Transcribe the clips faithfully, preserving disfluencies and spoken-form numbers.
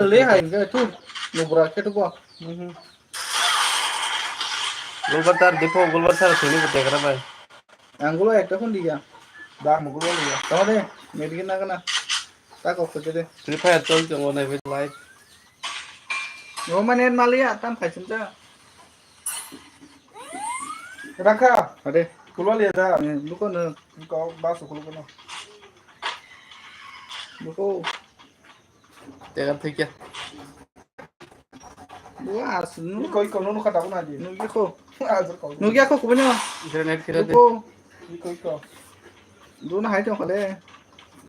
Le hai, enggak itu. Nubra ke tuh, Bang. Mhm. Golbar tar dipho, golbar tar sini ko tegra bai. Ang gulo ekta phone diya. Dah, mukul wali ya. Tama de, medikit na kana. Tak kok kerja de. Free Fire chol chol nai bai live. Yo mane maliya, tam khai chum cha. Rakha. Ade. Kulwali ya da. Eh, luko na. Kau basu kuluko na. Luko. Tegar thikya. Wah, sunu. Iko, iko, nono kata ko na di. Nugya ko. Azar kau. Nugya ko, kubanya. Grenade kira de. Luko. Iko, iko. Duna hai tong khale.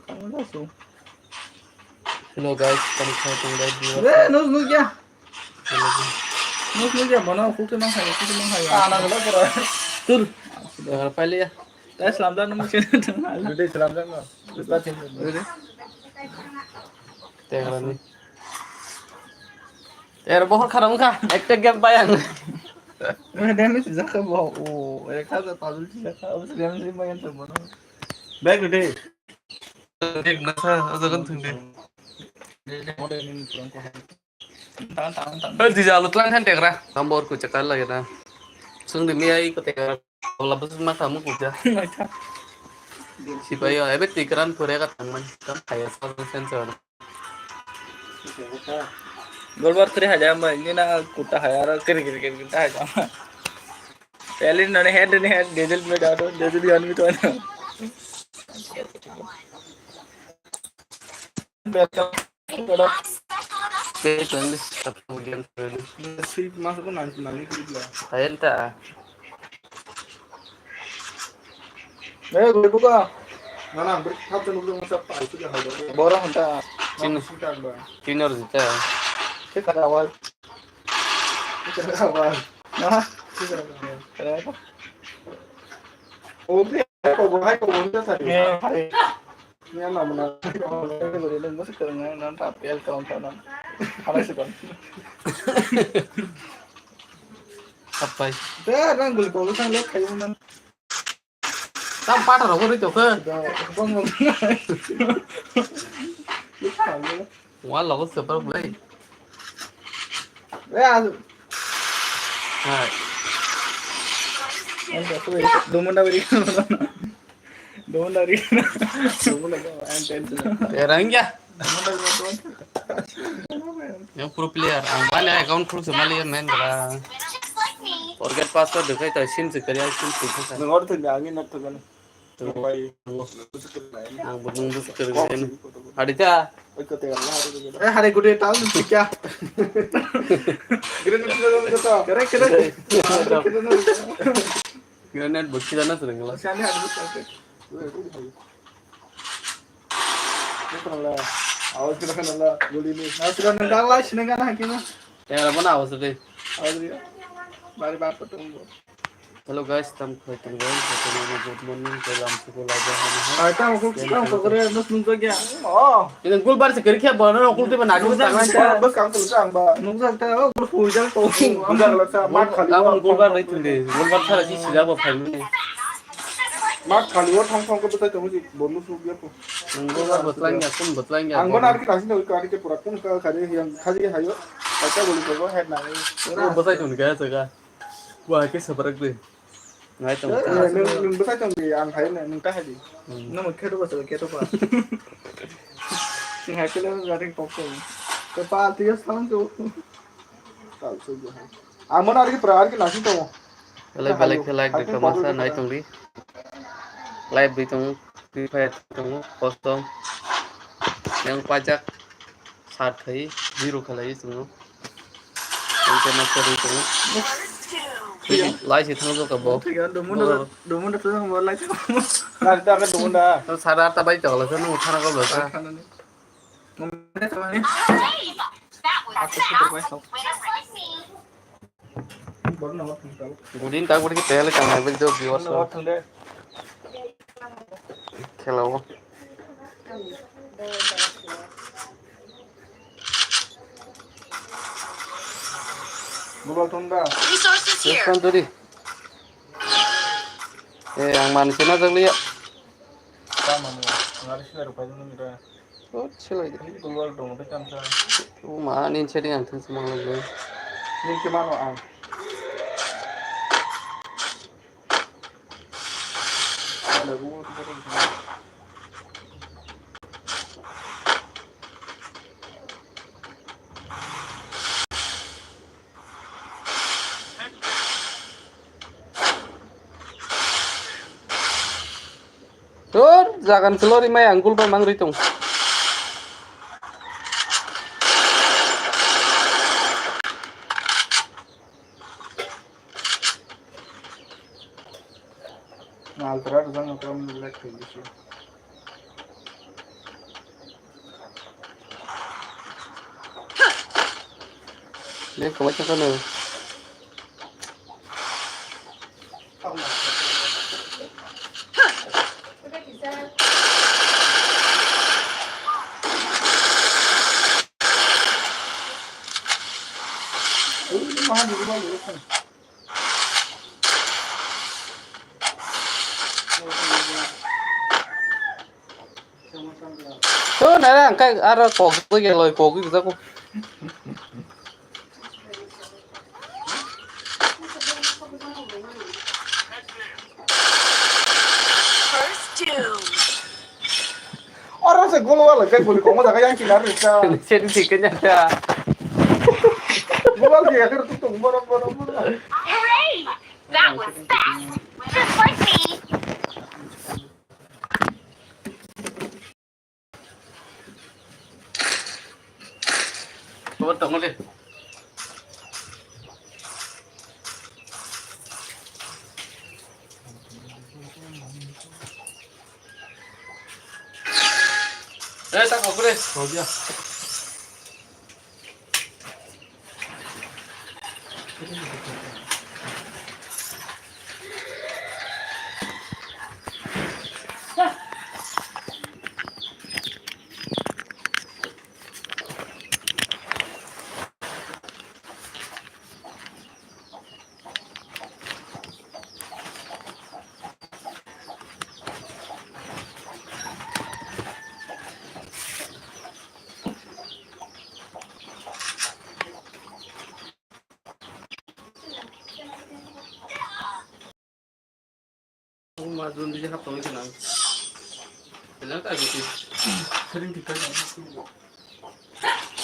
Kamu da su. Hello guys, kamu kau tong guys. Eh, nus nugya. Nus nugya, mana aku kenang hai, aku kenang hai. Ah, na gelo kira. Tur. Tegar paile ya. Tei slamjak nung sini tong hal. Gede slamjak no. Gede. Tegar ni. Er bohor khara wngkha. Ekta game bai ang. Weh, damage sijak kha bo. O, ek hajar pajul sijak kha. Abis damage bai ang tong bono. Back gede. Ek nasa, ajagan thung de. Hei, dija alu tlang khan tegra. Tambor ku chakal lagi na. Sung di mi ai ko tegra. Ola bus ma kamu kuja. Sipai yo, ebe tikran pure ka tangman. Kam kaya sa sen sa. Golbar three haja ma, ini na kuta haya ra kiri kiri kiri kuta haja ma. Pele nane head ni head, diesel me dato, diesel yan mi to na. Welcome. Tei tong di, sap tong di, tong di. Sip masuk ko nanti nanti sip lah. Ayan ta. Eh, gue buka. Nana, beri hap dan udah masa apa itu dah ada. Borok hanta. Chin. Sita ba. Chinor jita. Kita awal. Kita awal. Nah. Kita awal. Kenapa? Oh, dia kau buat, kau buat tadi. Eh, hai. Ni ano mo na? Guri nung bwswk kwrwng nai, nang ta P L karon ta nang. Halai se kon. Apai. Te nang guli kok sang lek khayo nang. Tam pata rok ri tok khe. Da, bong bong. Wall logo super play. Eh, asu. Hai. Dumunda beri. Dumunda beri. Dumunda beri. Erang ya. Yang pro player, ang bani account full semali ya main bra. Forget password dekhai ta sim se kariya sim se dekhai. Nang order thangni angin nak thangani. Ang bo nung bwswk kwrwng khe. Hadita. Eh, hari gute tal sikya. Correct, correct. Grenade bo kila na swrwng la. Awas kena kena la, guli ni. Awas kena kena la, sini kan hakima. Tengah mana awas deh. Awas dia. Bari bapak tunggu. Hello guys, tam khoi tong guys, good morning, good morning, good morning, good morning. Ai, tam ko, tam ko kore, nus nung to kya? Oh. Ini gul bar se kiri kya bono, gul te bana. Nung ta, bas kam ko sang ba. Nung ta, oh, gul hui jang to. Gul bar la sa, mat khali. Tam gul bar rai tunde, gul bar sara si sida bo phai. Mat khali wo thong thong ko bwtai tong si, bonus ruk ya ko. Nung gul bar botlang ya, kun botlang ya. Ang bana arki nasi no ko arki pura kun ka khali yang khaji hayo. Acha boli ko head na. Botlang tong kya jaga. Wah, ke sabrak de. Ngai tong. Eh, nung, nung bwsai tong di, ang hai na, nung ta hai di. Hmm. Nung khe to bwsai khe to pa. Sing hai khe le garing pok ko. Ke pa tiya sang to. Tal so jo hai. Ang mana ari pra ari nasi to. Belai belai khe like de kamasa nai tong di. Live di tong, Free Fire tong, kostom. Yang pajak. Sat khai, zero khalai tongo. Tongkhe master ri tongo. Lai se thang jokha bo. Thik ya, dumunda, dumunda thang bo lai thang. Lai ta ka dumunda. To sara ta bai tokla se nung thana ko ba. Thana ni. Ngomne thana ni. Aku super bai sok. Gudin tak budi kita le tang bil do viewers. Hello. Mobile tong da. Resources here. Tadi. Eh, ang man sina jagli ya. Tama mo. Ngari sila rupai dulu kita. Oh, chilai de. Ini keluar dong, tapi kan saya. Oh, ma, ini setting ang thang semang lagi. Ini ke mano ang? Ada gua tuh. Tur, jagan kelori mai ang gulbai mangrui tong. Naltra rwjak nokram leg khaibisi. Leg kwbaicha kano. To nara ang kai aro kok to ge loi kok ge jako. First doom. Oro se golo wala kai goli komo daga yang kinar risa. Seri sikenya ta. Golo ke akhir tu tung boro boro boro. Hooray! That was fast. Just like me. Khobor tongo le. Eh, tak kok le. Kau dia.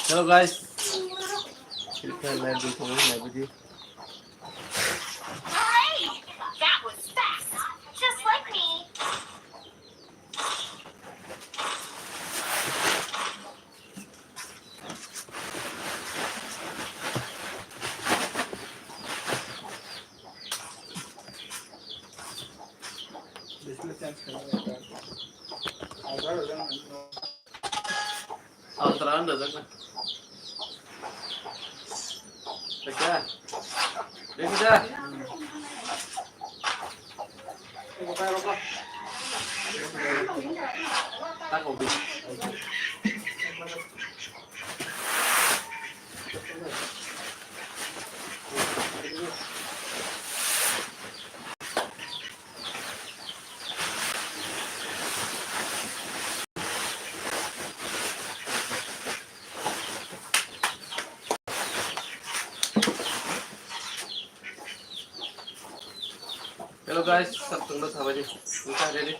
Hello guys. Kita live di sini, live di. Hey, that was fast. Just like me. Display change karna padta hai. Ultra anda jagna. Dekha? Dekha? Hello guys, samtangno sabaidi. Nokha ready?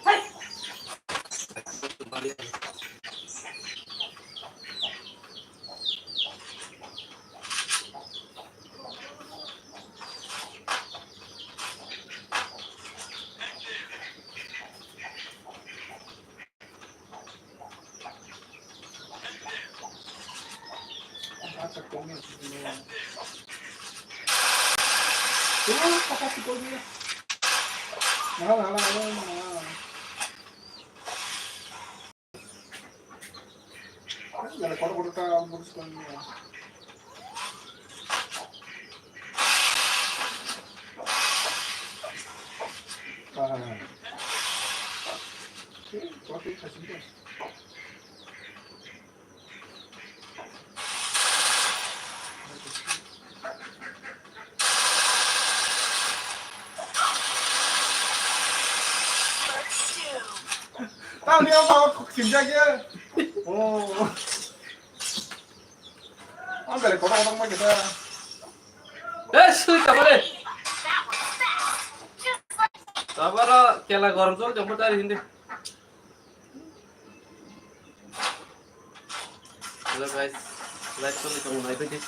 Tao ni apa kok sinjak ya? Oh. Ang dari kotor kotor mo kita. Eh, sui, tabare. Tabaro kela gorom chol jombo tari hindi. Hello guys, live choli tongo, naibaidi.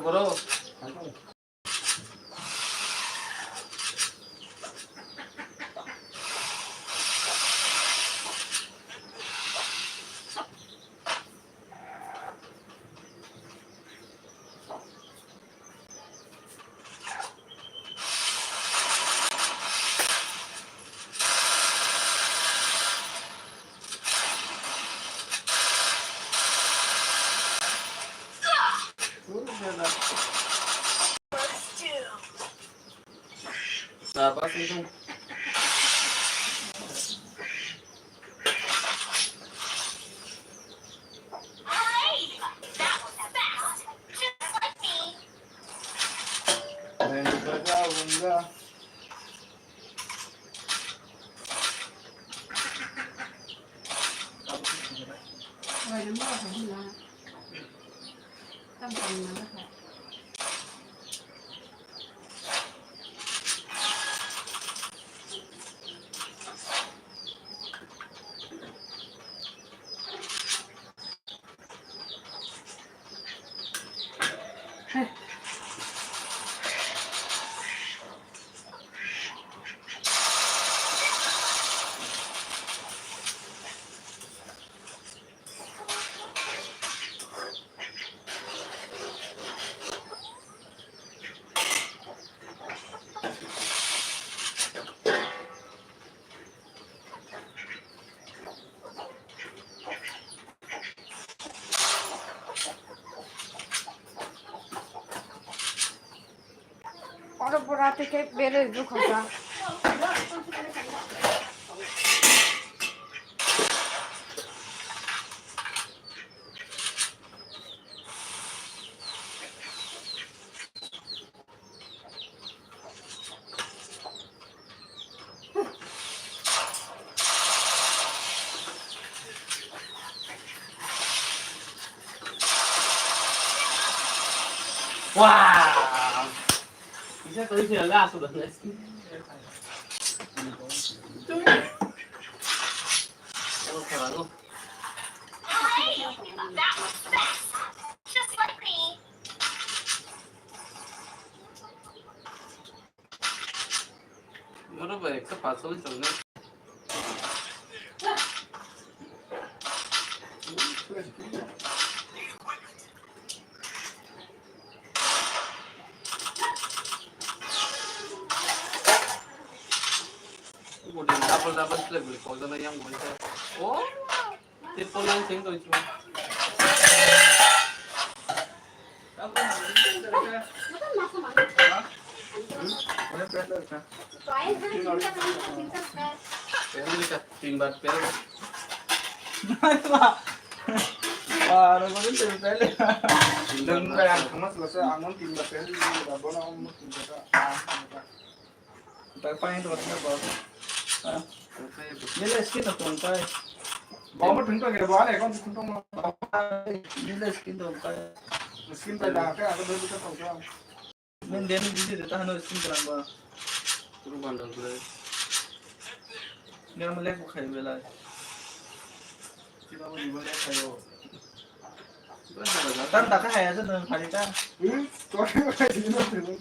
Bro. Nah, pas itu. Oro bora tike bere dukha. Wow. Bisa tadi sih lah sudah. Oh, parah lo. Oro bai ekta pasol chongnai. Double double slap beli kau jalan yang boleh. Oh. Triple line sing to ichu. Pehli ka tin bar pehli. Aro ko tin pehli. Tin bar. Ang khamas lasa ang tin bar pehli. Bono ang tin bar. Tang pain to tang ba. Ha? Nila skin to tong pai. Ba mo tong to ge ba ne kon tong ma. Nila skin to tong pai. Skin to da ka ka do to tong to. Men den di di ta hano skin to ba. Turu bandal kule. Ni am lek khai belai. Kita mau di mana kayo. Tan tak kaya aja dengan hari kan. Hmm? Kau yang kayak gini.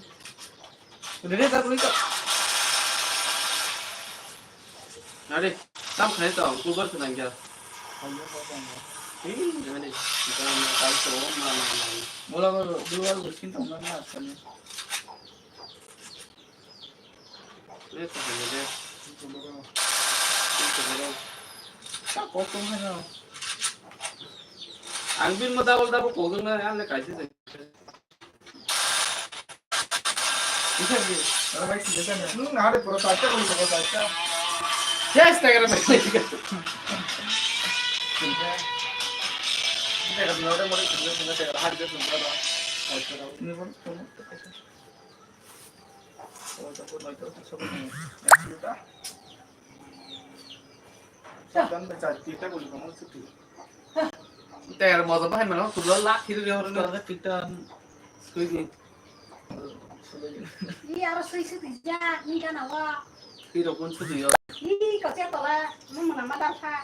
Rere ta kuli to. Nari, tam khai to, kubar sa nangya. Hei, nari, jam kai to, ma, ma, ma. Bola ko, dua ko skin to na na kani. Re ta hai re. Ta ko to hai na. Ang bin mo double double ko na, ang le kai se. Yes, take it. Ter moja bahai mano, kubla lak kiri dia orang ni. Kita sui ni. Ni aro sui sui dia, ni gana wa. Kiro pun sui dia. Ni kau cek tola, ni mana madam kha.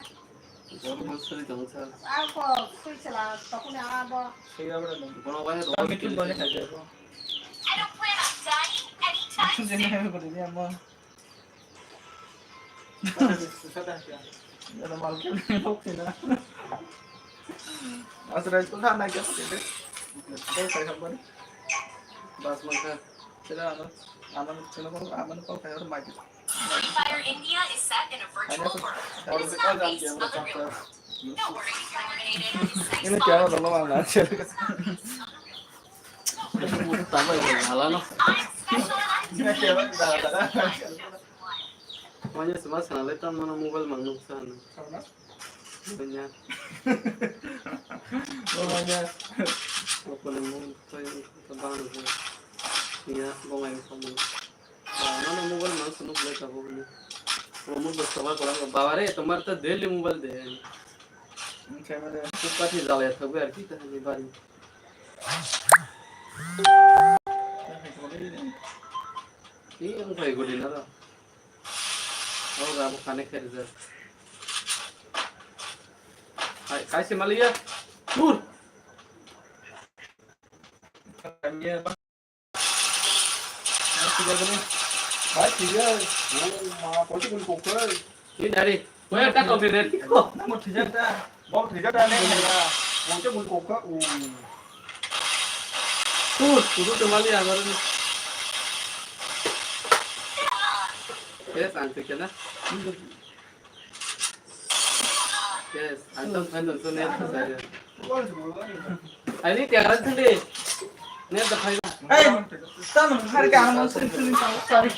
Jor pun sui dong sa. Aku sui sela, takuni abo. Sui abo dong. Kono bahai dong. Kami tu boleh saja. I don't plan on dying anytime soon. Jangan boleh dia mau. Ada malkin lok sih na. Asal itu kan naik apa sih? Kau saya sampai. Bas maka. Sila ano, aman, sila ko aman ko kaya orang maju. Fire India is set in a virtual world. It is not based on the real world. Don't worry, Fire India is safe. Ini kaya orang mana sih? Tama ya, halano. Manya sema sana le tan mana mobile mang nuk sana. Manya. Oh, manya. Apa le mo toy ta bang nuk. Ya, bongai kamu. Mana mobile mang sunuk le ta bo ni. Mo mo dosta ba kola baba re tomar ta daily mobile de. Camera. Kupa thi jala ya thabu ar ki ta ni bari. Ni ang pai gudi na da. Oh, ga bo kane kher ja. Kai, kai se maliya. Dur. Bai, thwijak. Oh, ma, koise mui kokha. Ni nari. Koi ekta kok de, de. Nang thwijak da. Bo thwijak da, ne, ne, da. Koise mui kokha. Oh. Dur, kudu temali amar ni. Yes, ang thwijak na. Yes, ang tong khan tong ne ta sai. Ai ni tiang ran thung de. Ne ta phai. Hey, tam har ka mo sun sun ta sorry.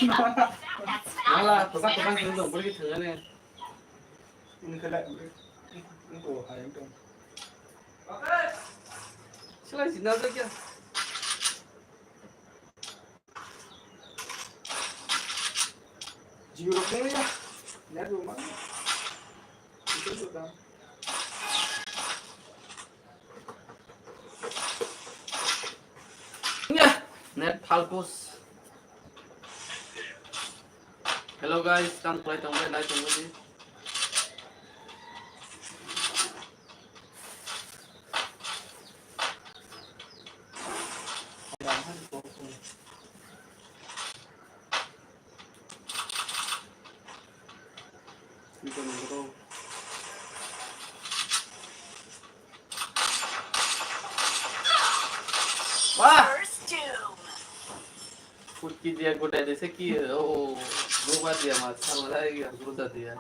Ala, to sa to kan thung dong, bori thung ne. Ini kala, ini ko hai dong. Sila sina to kya? Jio rok tong ya. Net bo ma. Itu sudah. Ya, net falpus. Hello guys, tam khlai tong bai, nai tong bai. Wah! First doom. Putki dia goda desa ki, oh, goba dia mas, sama lagi yang goda dia.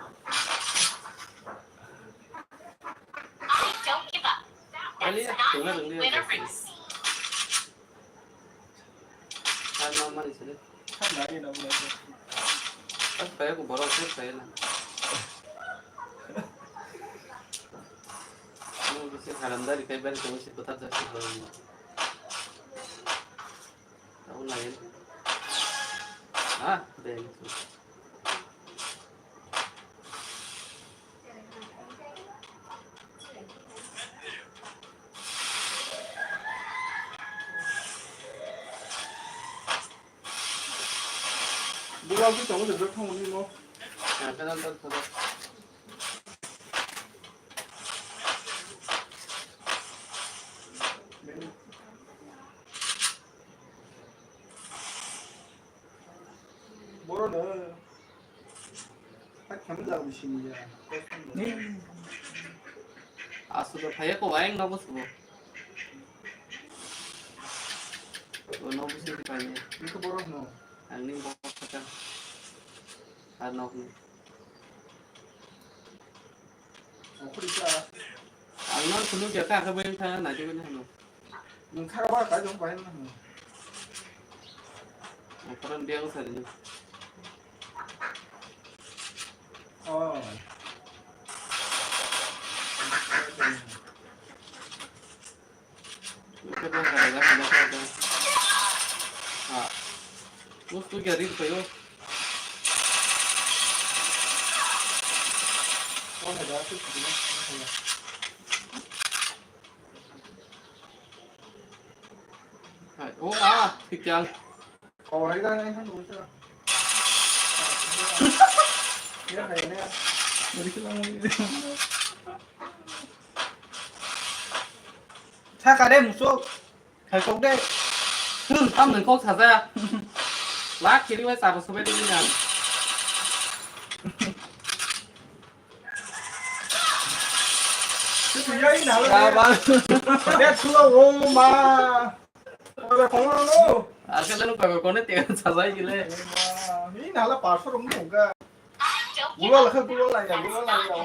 I don't give up. That's not win a race. Kan mama ni sini. Kan lagi na udah. Kan kayak aku baru sih saya na. Kamu bisa haram dari kayak beri kamu sih putar dari. Tahu lain. Ah, ada yang itu. Buga bui tongo de, bwthang ni mo. Ah, kana dal thada. Aswk phaiya ko, ayang nogo subo. O nogo sini phaiya. Ini ke borok no. Ang ni borok kata. Ar nok ni. Ang no sunu kya ka ka bai tha na jibin hano. Nwng kha ba ka jong bai na. Ang koran biang sa ni. Oh. Mustu gari payo. Hai, oh, ah, tikang. Kau rai dah, nih, kan, bocor. Ya, kayaknya. Dari silang lagi. Sakare musuk. Khaikok de. Hmm, tam nang kok saja. Lak kiri wai sabo sobai de nang. Yai nalo. Ba, ba. Ya, chulo, o ma. Ora, kono no. Askal no pago kone te sajai gile. Ni nala pasar rum no ga. Gula la, gula la ya, gula la ya.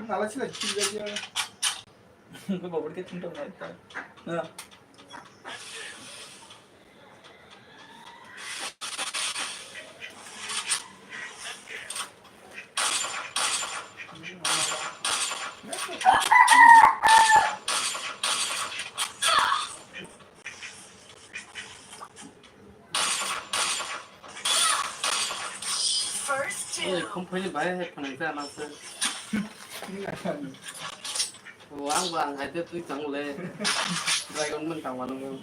Nala sila chili ya. Ko babur ke thung thung nai ta. Na. First two. Oi, company bai hai phanai ta na se. Wang wang hai te tui tang le. Dragon man tang wano.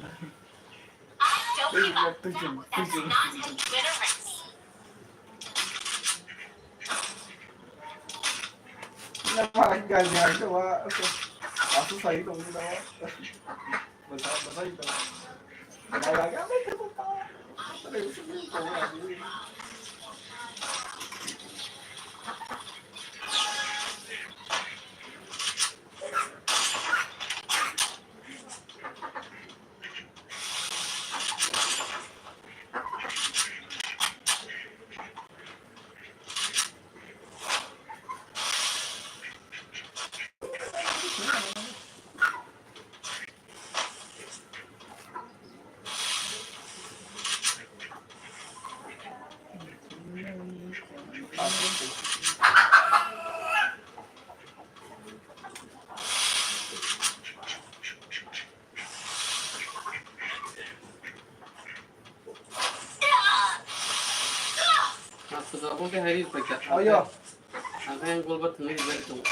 Aswk, abo khe hai ri paikha. Oyo. Ang khe ang golbar thwngwi rijak tongo.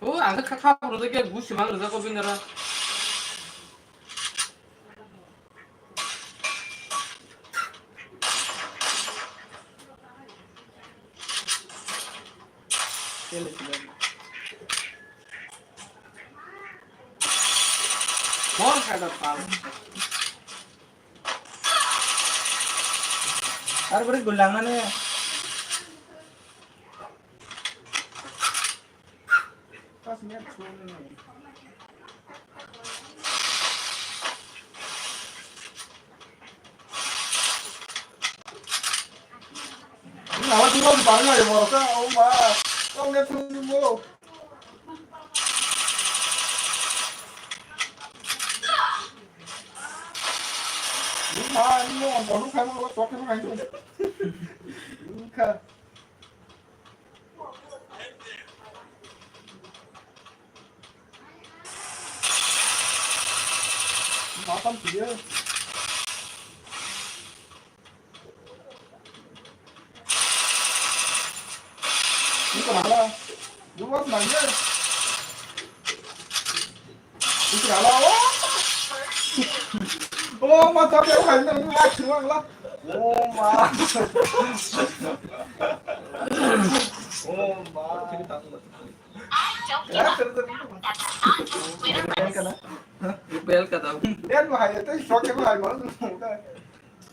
O, ang khe kha, kha phuru khe busi mang rijak o bini oro. Hor kha da pal. Ar bari gulang mane. Ni awa duro ni bari na yamaro ka, o ma. Kau ne thung ni mo. Ni ma, ni mo, ang kono khai mo, sok khai mo khai mo. Ni kha. Matam piye. Ni ko hala. Duwa nang ye. Ni ko hala. Oh. Oh, ma ta pe hai na ni ma chi wang la. Oh, ma. Oh, ma. Bel ka dam. Bel bahai, tei sok ke bahai mo.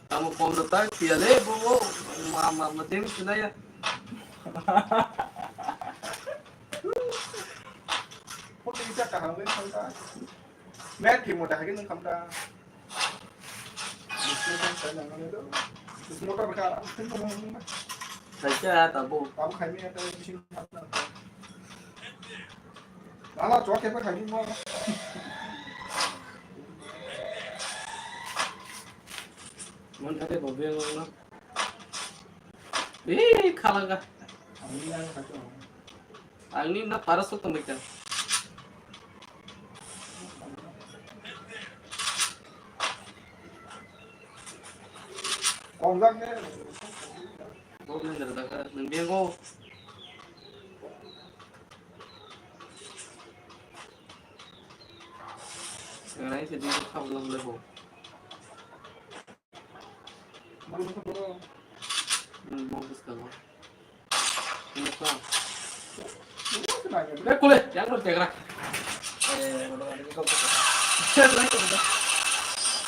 Tamo kom da tak tia le bo bo. Ma ma ma dem sinaya. Ko tei sa kaham le kham ta. Mer ki mo da hagin kham ta. Motor ka. Sai cha ta bo. Tamo khai me ta bisin kham ta. Ala chok khe pa khai mo. Mon thate bo beng na. Ee khalanga. Angni na para sok tong baikha. Kongjak ne. Bo beng da ka nang beng go. Nang nai se di kha ulo ulo bo. Hmm, bo bwskango. Nukha. Eh, kule, yang lo tegra.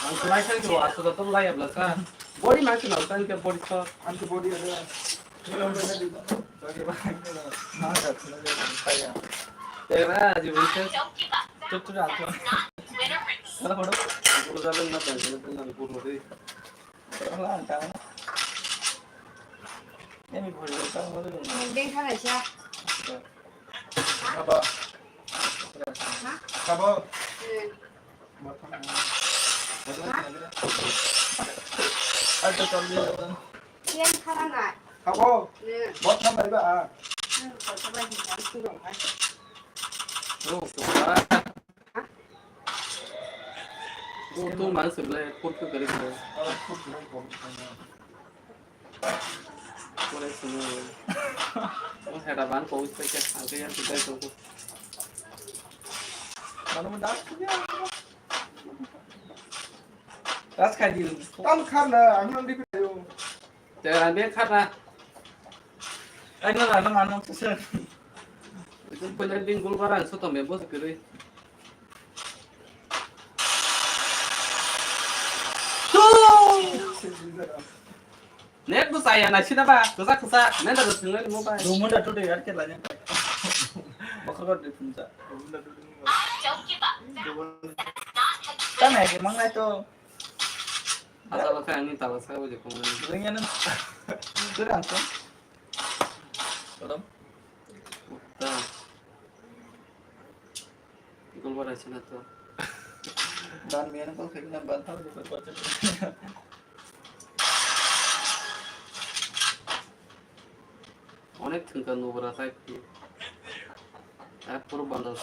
Ang kulai sai tu, asal tu lai abla sa. Body masih nonton ke body shot. Anti body ada. Tegra, aji bwskango. Chuk chuk ato. Kala photo. Puro jaben na tang, jaben na puro de. Kala ang tang. Emi photo tang photo. Deng khala sa. Apa? Ha? Apa? Hmm. Bothan. Ha? Ato chal diya. Siyan khala na. Apa? Hmm. Bothan bai ba. Hmm, bothan bai ba. Oh, khala. Tu, tu man sebelah food tu kari kari. Kore sini. Oh, hera ban kau ispe kya? Angke yang kita itu. Mana mendak? Das khai di. Tam khar na, ang nang di phaio. Te ang be khar na. Ai na na man mang se. Itu punya bing gul barang so tome bos kiri. Net bo chaya na sida ba, kwchak kwchak, net da thwngwi mobile. Rumunda today yar kela nya. Bokhorok de phunsa. Rumunda today. Tamo hai ke mangnai to. Asal khe ani tala sa bo je phone. Ring ya nang. Kurang to. Kodam. Ta. Gol bara sina to. Dan miyan kol khagina ban thar. Onek thwngkha nubra tai. Ek puro bandar.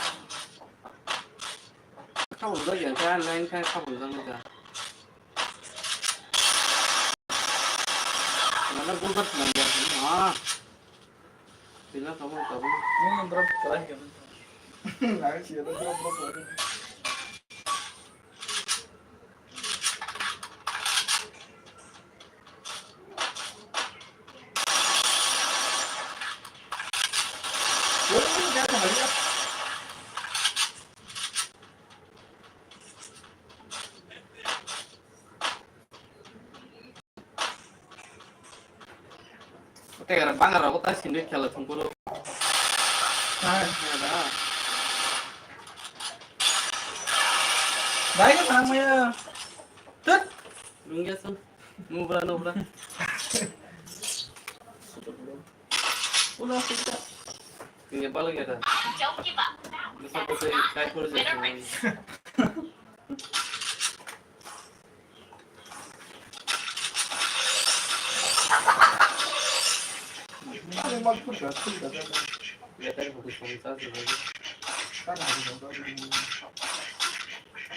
Khabul jagya kha, line kha khabul jagya kha. Mana gulbar swnam ya. Ah. Pila kamu kamu. Hmm, drop try ya. Nang sih ada drop drop lagi. Tei oro bangaro ta sindui khela thung phuru. Hai. Bai ka thang maya. Tut. Rungya san. Nubra nubra. Ulo sita. Ini balik ya ta. Bisa kau saya kai pura sih.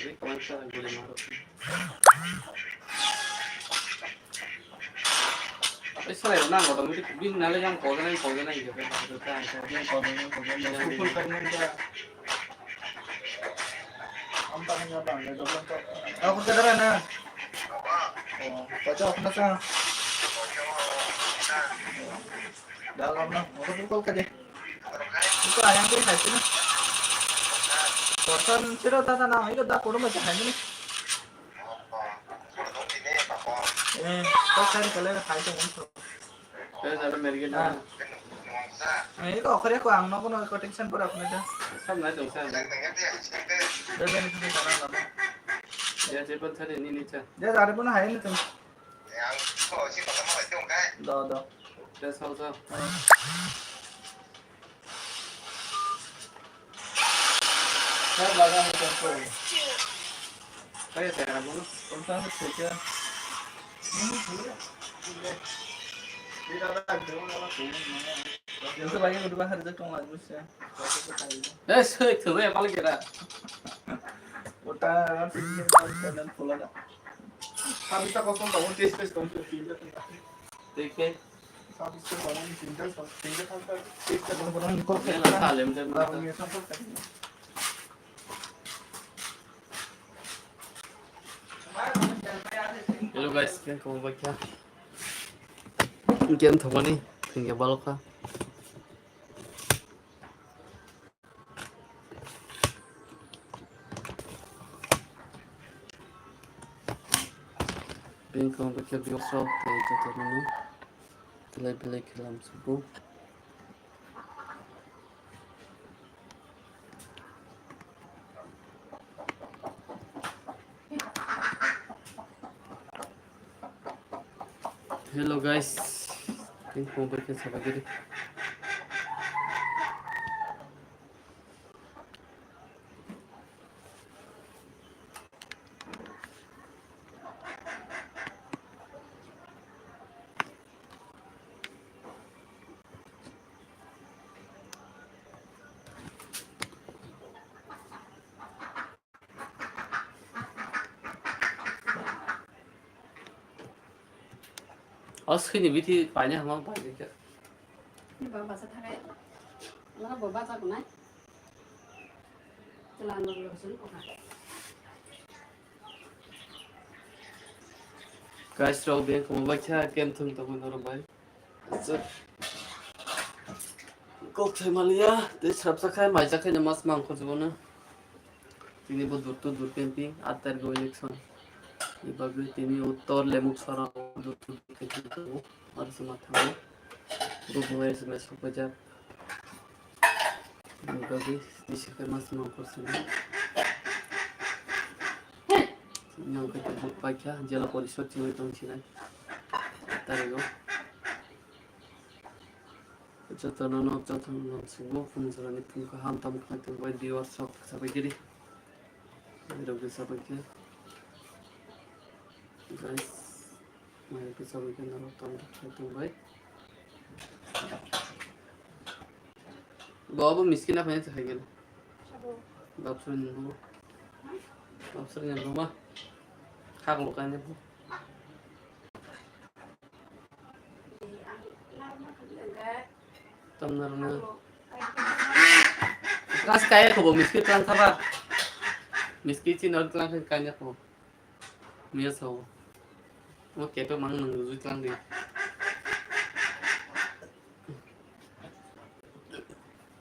Ei, salai rok nang automatic bin nale yang kol ganai, kol ganai, yang kol ganai, yang kol ganai. Ako ka dara na? Oh, pacha ako na sa. Dalam na, ako tu kol ka de. Ito ayang ko hai sini. Porsan siro tata na, ito da puro ma hai sini. Eh, kol ka de kala hai to. Kaya jara merge na. Eh, ko akhre ko ang no kono ko tension pura apni ta. Sab nai tong sa. Bebe ni sini kana na. Ya je pan thani ni ni cha. Ya jare pun hai ni tong. Do do. Ya sa sa. Sab laga hai tong ko. Kaya tera mo. Tong sa se cha. Yang tu lagi kedua hari tu tong lagi sih. Eh, sih tu ya paling kira. Kota dan pulang. Kami tak kosong tahun tes tes tahun tu pindah. Teke. Kami tak kosong pindah tahun pindah tahun tes tahun orang kosong. Salem dan. Hello guys, welcome back ya. Game thokmani thwngya balokha. Pink kong bekhe biok sok tei joto nini belai belai khe lam sugo. Hello guys, pink kong bekhe sabai giri. O swini bithi paina hwnma paikha. Ni baba sa thakai. Nara baba sa kunai. Chwla ang baba sa kunai. Guys, rok beng koma baksa kem thung tongwi norok bai. Kok thai maliya, tei srapsa khai, maisa khai mas mangkho jibona. Tini bo dur to dur camping, aat tarikh election. Ni bagwi tini uttor Lemuk sora dur to dur camping tongo. Aro se mathango. Bo bo S M S rok paijak. Ni bagwi tisa khai mas mangkho sini. Nang khai vote paikha, Jela Porishad chini tong sinai. Aat tarikh o. Jotono no, jotono no sugo, phung jorani phung kaham tam khai tongbai, viewers rok sabai giri. Rok sabai khe. Guys, mai khe sabai khe norok tam khai tongbai. Bo abo miskin na phai hai gele. Babsor ni bo. Babsor ni bo ma. Khak lo kaine bo. Tamna rwna. Kas kaya ko bo miski tlang thaba. Miski chi nor tlang kanya ko. Miya sao. Mo kepe mang nang rujui tlang di.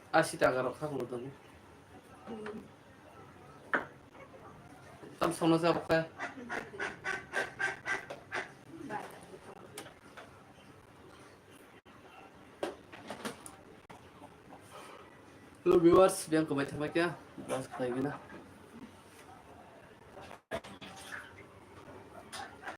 Asi taka rok khak lo tong. Tam sono sa bokha. Hello viewers, biang ko bai thangma kya? Bas khlai gina.